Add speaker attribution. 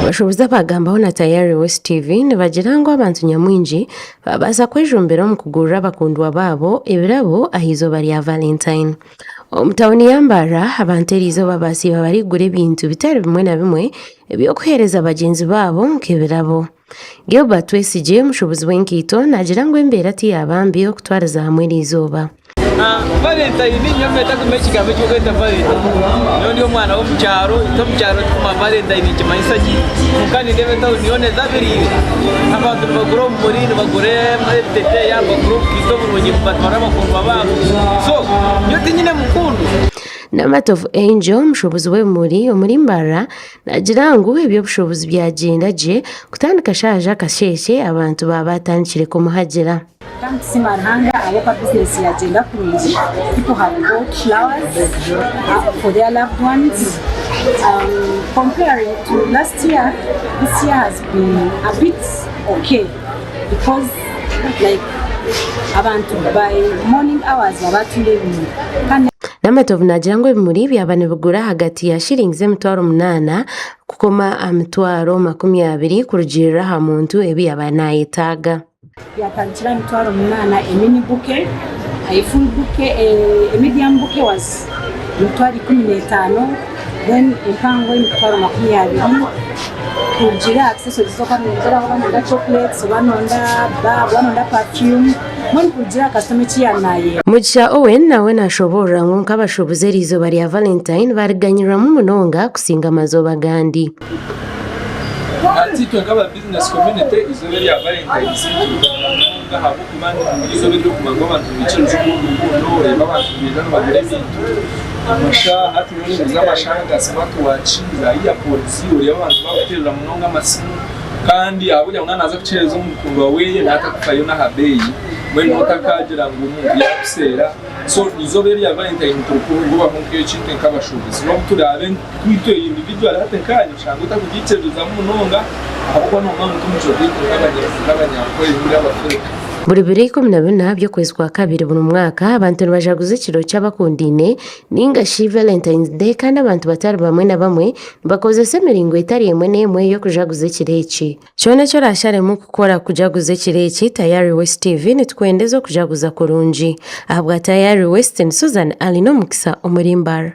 Speaker 1: Abashuubuzi abaagambaho na Tayari West TV nibagira ngu abantu nyamwingi baabaasa kwejumbira omu kugurira abakundwa baabo ebirabo aha izooba rya Valentine. Omu tauni ya Mbarara, abantu eriizooba baasiiba barikugura ebintu bitari bimwe na bimwe eby'okuheereza bagyenzi baabo nk'ebirabo. Gilbert Twesigye, omushuubuzi w'enkaito naagira ngu embeera tiyaaba mbi okutwariza hamwe eriizooba.
Speaker 2: Valentine nyowe mbenda kumanya ekigambo eki barikweta Valentine. Nyowe ndi omwana w'omu kyaro, itwe omu kyaro titukumanya Valentine nikimanyisa ki. Kwonka nindeeba etawuni yoona ezabiriire, abantu nibagura obumuri, nibagura ebiteteeya, nibagura obukaito burungi nibatwara abakundwa baabo. So nyowe tinyine mukundwa.
Speaker 1: Namatovu Angel, omushuubuzi w'ebimuri omuri Mbarara naagira ngu eby'obushuubuzi byagyenda gye kutandika shaaha z'akasheeshe abantu baaba batandikire kumuhagira.
Speaker 3: Kandi tusiima Ruhanga ahabw'okuba bizinesi yagyenda kurungi, people have bought flowers for their loved ones. Comparing to last year, this year has been a bit okay because like abantu by morning hours baba batwire ebimuri. Kandi
Speaker 1: Namatovu naagira ngu ebimuri byaba nibigura ahagati ya shilingi 8000 kukoma aha 200,000 kurugiirira aha muntu ebi yaaba naayetaaga.
Speaker 3: Byatandikira aha 8000 a mini bouquet, a full bouquet, a medium bouquet was 150,000 then empango 200,000 kurugiirira aha accessories ezi orikuba noyenda oba noyenda chocolates oba noyenda bag oba noyenda perfume mbwenu kurugiirira aha kasitoma eki yaaba nayenda.
Speaker 1: Mugisha Owen nawe nashoboorora ngu nk'abashuubuzi eriizooba rya Valentine bariganyirwamu munonga kusinga amazooba agandi.
Speaker 4: Hati itwe nk'aba business community eizooba erya Valentine's turikunda munonga ahabw'okuba n'eizooba ery'okuba ngu abantu nibaikiriza omu rukundo oreeba abantu nibaija nibagura ebintu amashaaha hati nyowe ninguza amashaaha ga smart watch za earpods oreeba abantu bakuteerera munonga amasimu kandi ahabw'okugira ngu naaza kukiheereza omukundwa weeye naatakufayo n'aha beeyi mbwenu otakaagira ngu omuntu yaakuseera so eizooba erya Valentine turikugubaho nk'ekintu nk'abashuubuzi n'obu turaabe Itwe individually hati nkaanye oshanga otakugiikiririzamu munonga ahabw'okuba noomanya ngu t'omucwe gwaitu nk'abanyankore ninga Abafirika.
Speaker 1: Buri biro 14 by'okwezi kwa kabiri buri mwaka, abantu nibajaguza ekiro ky'abakundaine ninga shi Valentine's Day kandi abantu batari bamwe na bamwe nibakozesa emiringo etari emwe n'emwe y'okujaguza ekiro eki. Kyona eki oraasharemu kukora kujaguza ekiro eki, Tayari West TV nitukwendeza okujaguza kurungi. Ahabwa Tayari West ni Susan Alinomukisa omuri Mbarara.